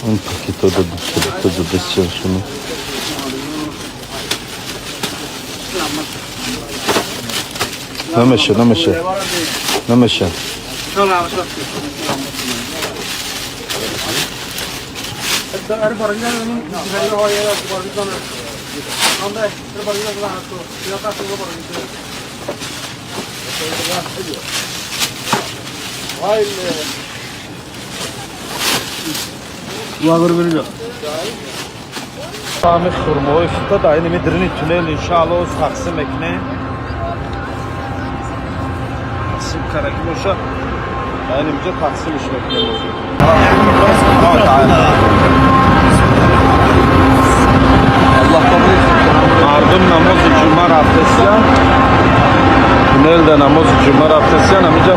Он пакето да дадесиашуно. Намеша, намеша. Намеша. Ҳами хурмоҳои фута дар инами дирини туннел, иншаалло, тақсим мекунем. Тақсим караки боша, дар инамиҷа тақсимш мекунем. Мардум намози ҷумъа рафтасиян, туннел да намози ҷумъа рафтасиян, ҳамиҷа.